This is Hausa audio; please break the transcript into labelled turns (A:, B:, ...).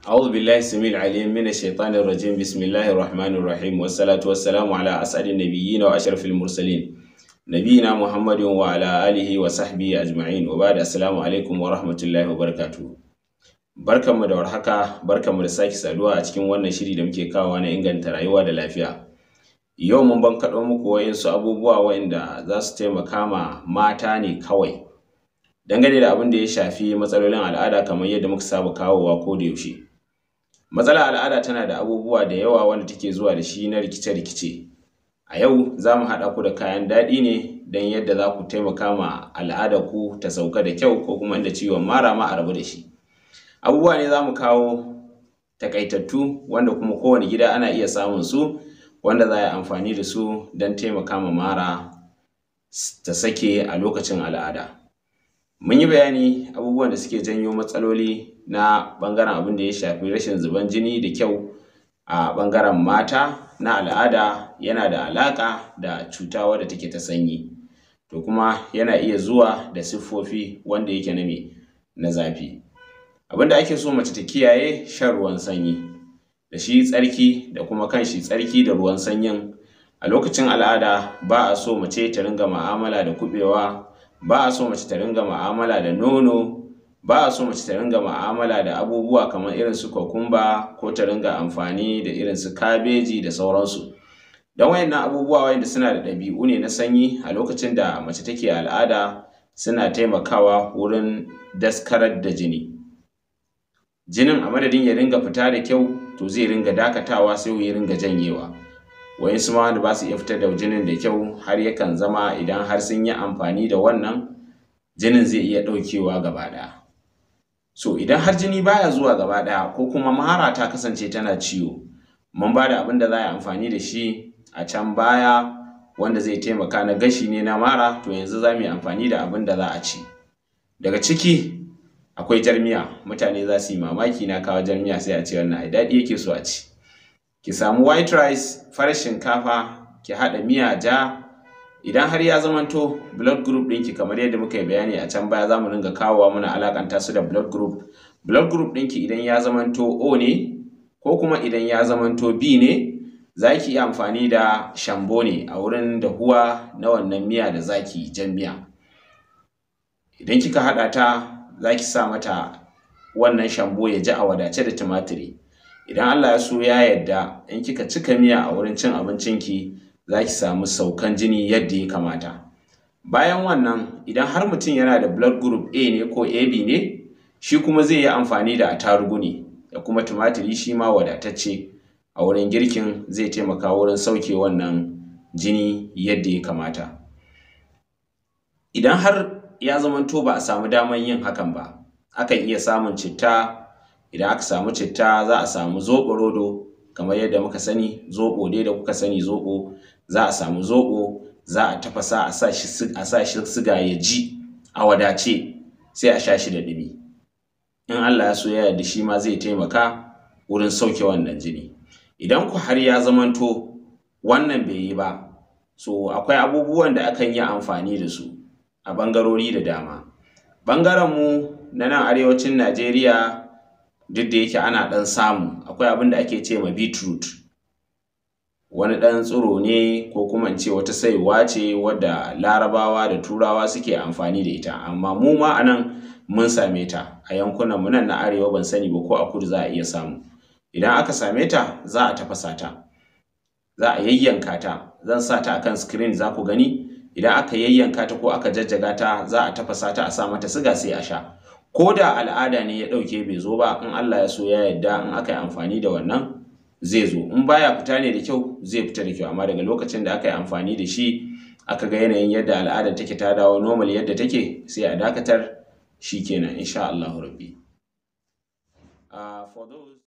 A: أعوذ بالله السميع العليم من الشيطان الرجيم. بسم الله الرحمن الرحيم، والصلاة والسلام على أسعد النبيين وأشرف المرسلين، نبينا محمد وعلى آله وصحبه أجمعين، وبعد، السلام عليكم ورحمة الله وبركاته. Barkanmu da warhaka, barkanmu da sake saduwa a cikin wannan shiri da muke kawowa na inganta rayuwa da lafiya. Yau mun bankaɗo muku waɗansu abubuwa waɗanda za su taimaka ma mata ne kawai dangane da abin da ya shafi matsalolin al'ada, kamar yadda muka saba kawowa ko da yaushe. Matsalar al'ada tana da abubuwa da yawa wanda take zuwa da shi na rikice-rikice. A yau za mu haɗa ku da kayan daɗi ne don yadda za ku taimaka ma al'adar ku ta sauka da kyau, ko kuma inda ciwon mara ma a rabu da shi. Abubuwa ne za mu kawo takaitattu wanda kuma kowane gida ana iya samun su, wanda za a yi amfani da su don taimaka ma mara ta sake a lokacin al'ada. Mun yi bayani abubuwan da suke janyo matsaloli na ɓangaren abin da ya shafi rashin zuban jini da kyau a ɓangaren mata na al'ada, yana da alaƙa da cuta wadda take ta sanyi. To kuma yana iya zuwa da siffofi wanda yake na me na zafi. Abin da ake so mace ta kiyaye: shan ruwan sanyi, da shi tsarki, da kuma kan shi tsarki da ruwan sanyin. A lokacin al'ada ba a so mace ta ringa mu'amala da kuɓewa, ba a so mace ta ringa mu'amala da nono, ba a so mace ta ringa mu'amala da abubuwa kamar irin su cucumber, ko ta ringa amfani da irin su kabeji da sauransu. Don waɗannan abubuwa wayanda suna da ɗabi'u ne na sanyi, a lokacin da mace take al'ada suna taimakawa wurin daskarar da jini. Jinin a madadin ya ringa fita da kyau, to zai ringa dakatawa, sai ya ringa janyewa. Waɗansu ma wanda ba su iya fitar da jinin da kyau, har yakan zama idan har sun yi amfani da wannan, jinin zai iya ɗaukewa gaba ɗaya. So idan har jini baya zuwa gaba ɗaya, ko kuma mara ta kasance tana ciwo, mun ba da abin da za a yi amfani da shi a can baya wanda zai taimaka na gashi ne na mara. To yanzu za mu yi amfani da abin da za a ci. Daga ciki akwai jar miya. Mutane za su yi mamaki na kawo jar miya, sai a ce wannan ai daɗi yake so a ci. Ki samu white rice, farar shinkafa, ki haɗa miya ja. Idan har ya zamanto blood group ɗinki, kamar yadda muka yi bayani a can baya, za mu ringa kawowa muna alakanta su da blood group. Blood group ɗinki idan ya zamanto O ne, ko kuma idan ya zamanto B ne, za ki iya amfani da shambo ne a wurin dahuwa na wannan miya da za ki jan miya. Idan kika haɗa ta, za ki sa mata wannan shambo ya ji a wadace da tumatiri. Idan Allah ya so ya yarda, in kika cika miya a wurin cin abincinki, za ki samu saukan jini yadda ya kamata. Bayan wannan, idan har mutum yana da blood group A ne ko AB ne, shi kuma zai yi amfani da atarugu ne da kuma tumatiri, shi ma wadatacce a wurin girkin, zai taimaka wurin sauke wannan jini yadda ya kamata. Idan har ya zamanto ba a samu daman yin hakan ba, akan iya samun citta. Idan aka samu citta, za a samu zoɓo rodo, kamar yadda muka sani, zoɓo dai da kuka sani, zoɓo. Za a samu zoɓo, za a tafasa, a sa shi siga ya ji a wadace, sai a sha shi da ɗumi. In Allah ya so ya yarda, shi ma zai taimaka wurin sauke wannan jini. Idan ku har ya zamanto wannan bai yi ba, so akwai abubuwan da akan yi amfani da su a ɓangarori da dama. Ɓangaren mu na nan arewacin Najeriya, duk da yake ana ɗan samu, akwai abin da ake ce ma beetroot. Wani ɗan tsiro ne, ko kuma in ce wata saiwa ce wadda Larabawa da Turawa suke amfani da ita, amma mu ma a nan mun same ta a yankunan mu nan na arewa. Ban sani ba ko a kudu za a iya samu. Idan aka same ta, za a tafasa ta, za a yayyanka ta. Zan sa ta akan screen za ku gani. Idan aka yayyanka ta ko aka jajjaga ta, za a tafasa ta, a sa mata siga, sai a sha. Ko da al'ada ne ya ɗauke bai zo ba, in Allah ya so ya yarda, in aka yi amfani da wannan zai zo. In baya fita ne da kyau, zai fita da kyau. Amma daga lokacin da aka yi amfani da shi, aka ga yanayin yadda al'ada take ta dawo normal yadda take, sai a dakatar, shikenan, insha Allahu rabbi. For those